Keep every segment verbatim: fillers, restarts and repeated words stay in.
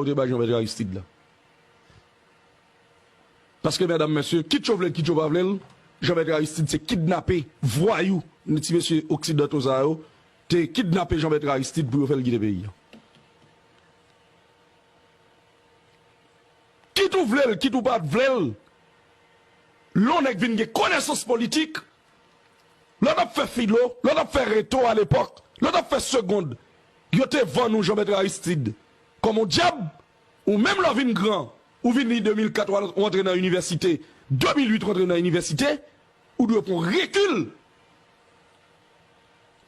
Yo te bay Jean Bertrand Aristide la. Paske, medam, mesye, kit yo vle l, kit yo pa vle l, Jean Bertrand Aristide se kidnape, vwayou, ti mesye oksidanto sa yo, te kidnape Jean Bertrand Aristide pou yo fè l kite peyi a. Kit ou vle l, kit ou pa t vle l, lè yon nèg vin gen konesans politik, lè w t ap fè filo, lè w t ap fè reto alepòk, lè w t ap fè segond, yo te vann ou Jean Bertrand Aristide kòm yon dyab, ou menm lè w vin gran, ou vin li de mil kat, w al, w antre nan inivèsite, de mil uit w antre nan inivèsite, ou dwe pran rekil.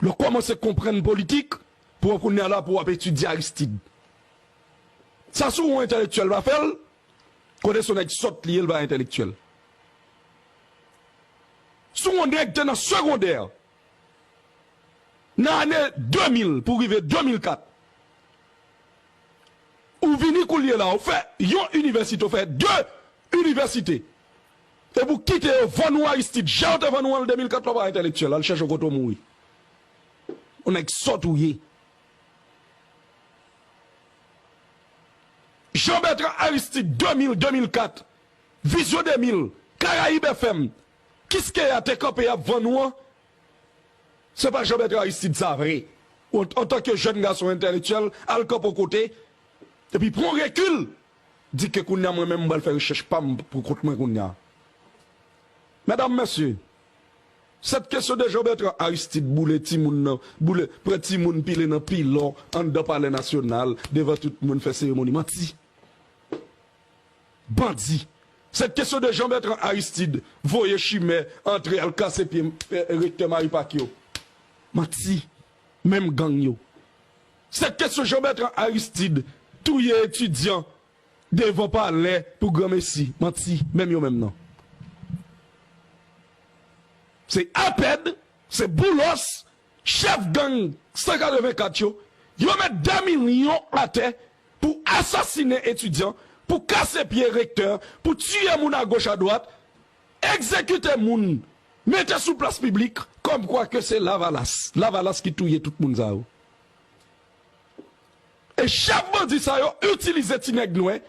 Lè w kòmanse konprann politik, pou w kounye a la pou w ap etidye Aristide. Sa si w yon entèlektyèl pa fè l, kote se yon nèg sòt li ye, l pa entèlektyèl. Si w yon nèg te nan segondè, nan ane de mil pou rive de mil kat, ou vini kounye la, ou fè yon inivèsite, ou fè de inivèsite. Epi w kite yo vann ou Aristide, jan yo te vann ou an de mil kat la, w pa entèlektyèl, al chèche w kote w mouri. Yon nèg sòt ou ye. Jean Bertrand Aristide, de mil, de mil kat, Vizyon de mil, Karayib F M, Kiskeya te kanpe y ap vann ou an, se pa Jean Bertrand Aristide sa vre. Ou, antanke jèn gason entèlektyèl, al kanpe yon kote, epi pran rekil, di ke kounye a mwen menm m pral fè rechèch pa m pou kont mwen kounye a. Medam, mesye, sèt kesyon de Jean Bertrand Aristide boule timoun nan, boule, pran timoun pile nan pilon, anndan Palè Nasyonal, devan tout moun fè seremoni, manti. Bandi. Sèt kesyon de Jean Bertrand Aristide voye chimè antre al kase pye, eh, rektè Marie Pac yo. Manti. Menm gang yo. Sèt kesyon Jean Bertrand Aristide touye etidyan devan palè pou granmesi. Manti. Menm yo menm nan. Se APED, se Boulos, chèf gang san katrevenkat yo, yo met de milyon atè pou asasinen etidyan, pou kase pye rektè, pou tiye moun agoch adwat, egzekite moun, mete sou plas piblik, kòmkwa ke se Lavalas, Lavalas ki touye tout moun sa yo. E chèf bandi sa yo itilize ti nèg nwè,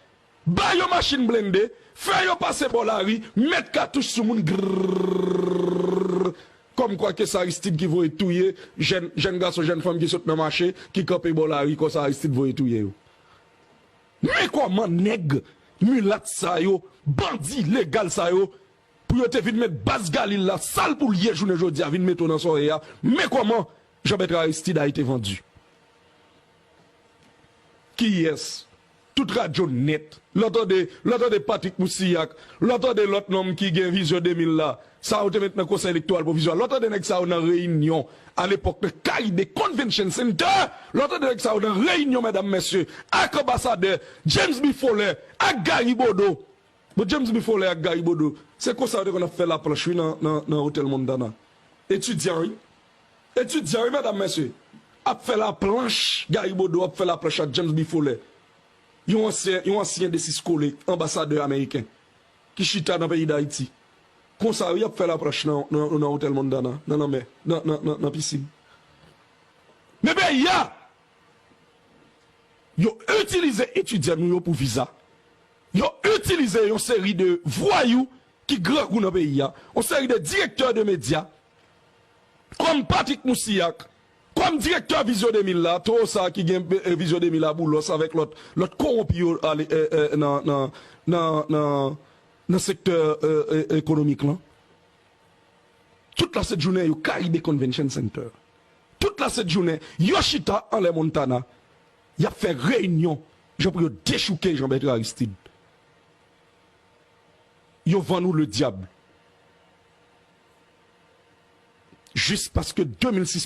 ba yo machin blende, fè yo pase bò lari, met katouch sou moun, grrrr, kòmkwa ke se Aristide ki voye touye jèn, jèn gason, jèn fanm ki sot nan mache, ki kanpe bò lari, konsa Aristide voye touye yo. Men kòman nèg milat sa yo, bandi legal sa yo, pou yo te vin met baz Galil la, sal pou l ye jounen jodi a, vin mete w nan sòrèy a. Men kòman Jean Bertrand Aristide a été vendu. Kiyès? Tout radyo nèt. Lè w tande, lè w tande Patrick Moussilhac, lè w tande lòt nonm ki gen Vizyon de mil la, sa yo te met nan Konsèy Elektoral Pwovizwa. Lè w tande nèg sa yo nan reyinyon, alepòk nan Caribe Convention Center, lè w tande nèg sa yo nan reyinyon, medam, mesye, ak anbasadè James B. Foley, ak Gary Bodeau, Bon, James B. Foley ak Gary Bodeau, se konsa yo te konn ap fè laplanch, wi, nan, nan, nan Otèl Montana. Etidyan, wi. Etidyan, wi, medam, mesye. Ap fè laplanch, Gary Bodeau ap fè laplanch ak James B. Foley. Yon ansyen, yon ansyen de sis kole, anbasadè ameriken, ki chita nan peyi Dayiti. Konsa, wi, y ap fè laplanch nan, nan, nan Otèl Montana, nan lanmè, nan, nan, nan, nan pisin. Men peyi a, yo itilize etidyan nou yo pou viza. Yo itilize yon seri de vwayou ki grangou nan peyi a, yon seri de direktè de medya, kòm Patrick Moussilhac, kòm direktè Vizyon de mil la, toro sa ki gen, eh, Vizyon de mil la, Boulos avèk lòt, lòt kowonpi yo ale, eh, eh, nan, nan, nan, nan, nan sektè, eh, eh, ekonomik lan. Tout lasent jounen, yo Caribe Convention Center. Tout lasent jounen, yo chita anlè Montana. Y ap fè reyinyon, jan pou yo dechouke Jean Bertrand Aristide. Yo vann ou le dyab. Jis paske de mil sis